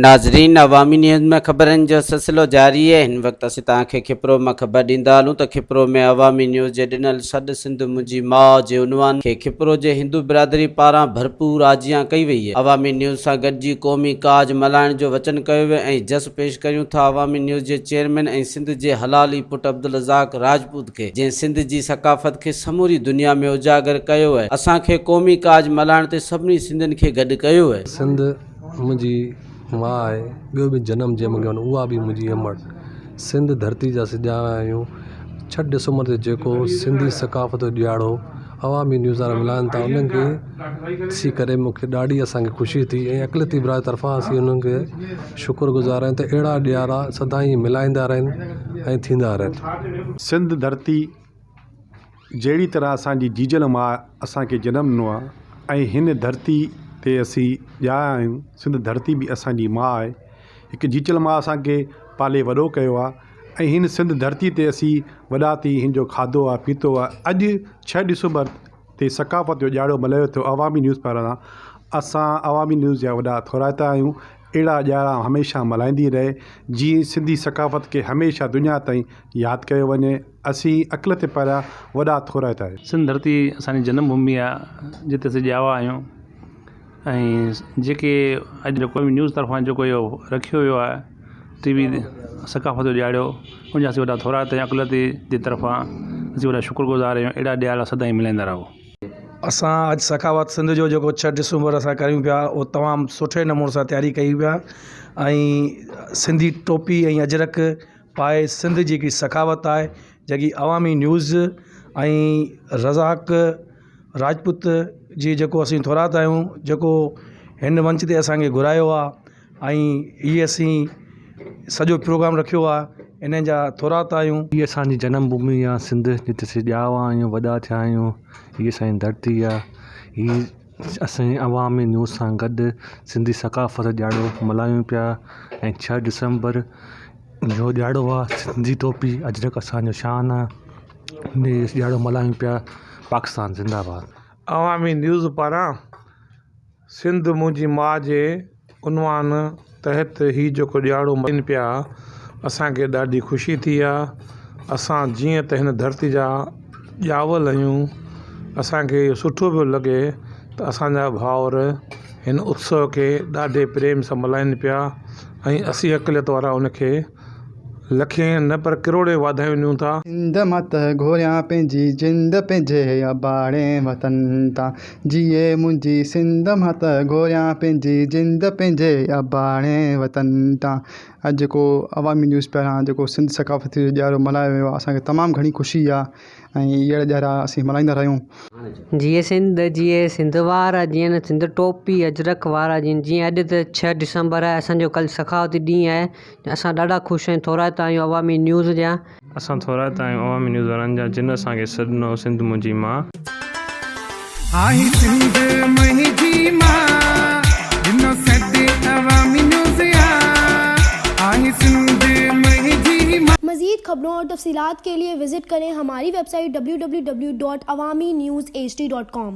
ناظرين عوامي نيوز ۾ خبرن جو سلسلو جاري آهي هن وقت اسين توهان کي کپرو مان خبر ڏيندا هلون ته کپرو ۾ عوامي نيوز جي ڏنل سڏ سنڌ منهنجي ماء جي عنوان کي کپرو جي هندو برادري پاران ڀرپور آجيان ڪئي وئي عوامي نيوز سان گڏجي قومي ڪاڄ ملهائڻ جو وچن ڪيو ويو ۽ جس پيش ڪريون ٿا عوامي نيوز جي چيئرمين ۽ سنڌ جي حلالي پٽ عبدالرزاق راجپوت کي جنهن سنڌ جي ثقافت کي سموري دنيا ۾ اجاگر ڪيو ۽ اسان کي قومي ڪاڄ ملهائڻ تي سڀني سنڌين کي گڏ ڪيو. سنڌ منهنجي ماء آهي ٻيو به جنم جنهن مون کي ڏنو اها به منهنجي امڙ سنڌ ڌرتي جا سڄاڻ آهيون ڇهه ڊسمبر تي جيڪو سنڌي ثقافت جو ڏهاڙو عوامي نيوز وارا ملهائن ٿا انهن کي ڏسي ڪري مون کي ڏاڍي اسان کي خوشي ٿي ۽ اقليتي برادري طرفان اسين انهن کي شڪر گذار آهيون ته اهڙا ڏهاڙا سدائين ملهائيندا رهن ۽ ٿيندا رهن. سنڌ ڌرتي جهڙي طرح اسان جي جيجل ماء اسان کي جنم ڏنو آهي ۽ هن ڌرتي تي اسين ڄايا آهيون سنڌ ڌرتي به اسان جي ماء آهي هڪ جيجل ماء اسان کي پالي وڏو ڪيو آهي ۽ هن سنڌ ڌرتي تي اسين وڏا ٿي هن جو کاڌو آهي پيتو آهي اڄ ڇهه ڊسمبر تي ثقافت جو ڏهاڙو ملهايو ٿيو عوامي نيوز پاران اسان عوامي نيوز جا وڏا ٿورائتا آهيون اهڙا ڏهاڙا هميشه ملهائيندي رهي جيئن سنڌي ثقافت کي هميشه دنيا تائين ياد ڪيو وڃي اسين عقل تي پريا وڏا ٿورائتا آهيون. سنڌ ڌرتي اسان جي جنم ڀومي آ جتي اسين ڄاوا آهيون ۽ جيڪي اڄ جيڪو نيوز طرفان جيڪو اهو رکيو ويو آهي ٽي وي ثقافت جو ڏهاڙو ان جا اسين وڏا ٿورائتا آهيون اقليتي جي طرفان اسين وڏا شڪر گذار آهيون اهڙا ڏهاڙا سدائين ملهائيندا رهو. اسان اڄ سخاوت سنڌ جو جيڪو ڇهه ڊسمبر اسان ڪريون پيا اهو تمام سٺي نموني سان تياري ڪئي پيا ۽ سنڌي ٽوپي ۽ اجرڪ پائي سنڌ جي هڪڙي سخاوت آهي جيڪي عوامي نيوز ۽ رزاق راجپوت جي جيڪو اسين ٿورائتا آهيون جيڪو هن منچ تي اسان کي گهرايو آهي ۽ هي اسين سڄو پروگرام رکيو آهي ان جا ٿورائتا آهيون. هي اسان جي جنم ڀومي آ سنڌ جتي اسين ڄاوا آهيون وڏا ٿيا آهيون هي اسان جي ڌرتي آ هي اسان جي عوامي نيوز سان گڏ سنڌي ثقافت ڏهاڙو ملهايون پيا ۽ ڇهه ڊسمبر جو ڏهاڙو آ سنڌي ٽوپي اجرڪ اسان جو شان آ ڏهاڙو ملهايون پيا پاڪستان زنده باد. عوامي نيوز پاران سنڌ منهنجي ماء جي عنوان تحت هي جيڪو ڏهاڙو ملهائين پيا اسان کي ڏاڍي خوشي ٿي آ اسان جيئن ته هن ڌرتي جا ڄاول آهيون اسان کي اهو سٺو پيو لڳي ته اسان جا ڀائر هن اتسو کي ڏاڍي پريم سان ملهائين پيا ۽ اسين اقليت وارا ان کي لکين نه پر ڪروڙين واڌايون ڏيون ٿا. سنڌ مان ته گهوريان پنهنجي جند پنهنجي اباڻي وطن تان جيئي منهنجي سنڌ مان ته گهوريان پنهنجي جند پنهنجي اباڻي وطن تان اڄ جيڪو عوامي نيوز پاران جيڪو سنڌ ثقافتي جو ڏهاڙو ملهايو ويو آهي اسان کي تمام گهڻي خوشي آهي ۽ اهڙا ڏهاڙا اسين ملهائيندا رهيون. جيئي سنڌ جيئي سنڌ وارا جيئن سنڌ ٽوپي اجرڪ وارا جيئن جيئن اڄ ته ڇهه ڊسمبر آهي اسان جو ڪل سخاوتي ڏينهن آهي اسان ڏاڍا خوش ۽ ٿورائتا آهيون عوامي نيوز جا. اسان ٿورائتا آهيون عوامي نيوز وارن جا جن اسان کي سڏ ڏنو سنڌ منهنجي ماء. آهي سنڌ منهنجي ماء ڏنو سڏ عوامي نيوز آ آهي سنڌ منهنجي ماء. مزيد خبرون اور تفصيلات کے لئے وزٽ ڪرين ھماري website www.awamiNewsHD.com.